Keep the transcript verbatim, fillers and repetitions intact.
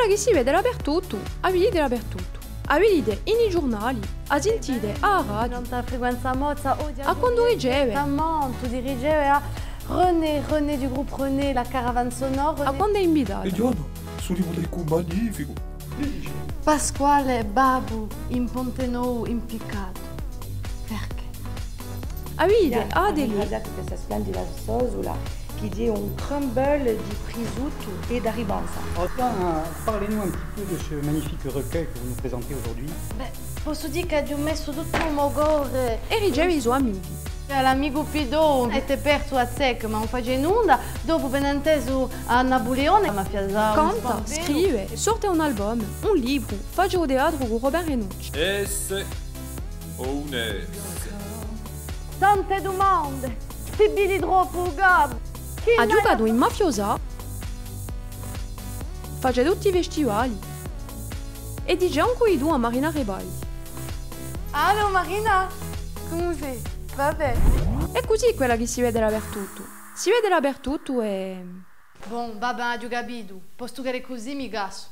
Chì si vede dapertuttu, a vidite dapertuttu. A vidite in i ghjurnali, a sentite à a radio. Nant'à a Frequenza Mozza, oghje a quandu riceve. Tantu di riceve à René, René du groupe René, la caravane sonore, René. À quandu hè invitata. È ghjè, stu libru hè magnificu. Pasquale Babbu in Ponte Novu impiccatu. Perchè? A vidite, Adele. Ringraziate per questa splendida sosula, chì hè un crumble di prisuttu è di ribanza. Enfin, euh, parlez-nous un petit peu de ce magnifique recueil que vous nous présentez aujourd'hui. Bè, possu dì ch'aghju messu tuttu u mo core. È riceve i so amichi. L'amicu Pidò, ete persu a zecca, ma ùn face nunda. Dopu, appena intesu à Napuleone, m'hà fiasatu un spampellu. Canta, scrive, sorte un album, un libru, face u teatru cù Robert Renucci. Esse o ùn esse? Tante dumande, si vidi troppu u capu. Hà ghjucatu in Mafiosa, face tutti i festivali. È dice ancu di tù à Marina Rebaldi. Allô Marina, cumu sè? Và bè? Hè cusì quella chì si vede dapertuttu. Si vede dapertuttu è... Bon, và bè, aghju capitu. Postu ch'ella hè cusì, mi cassu.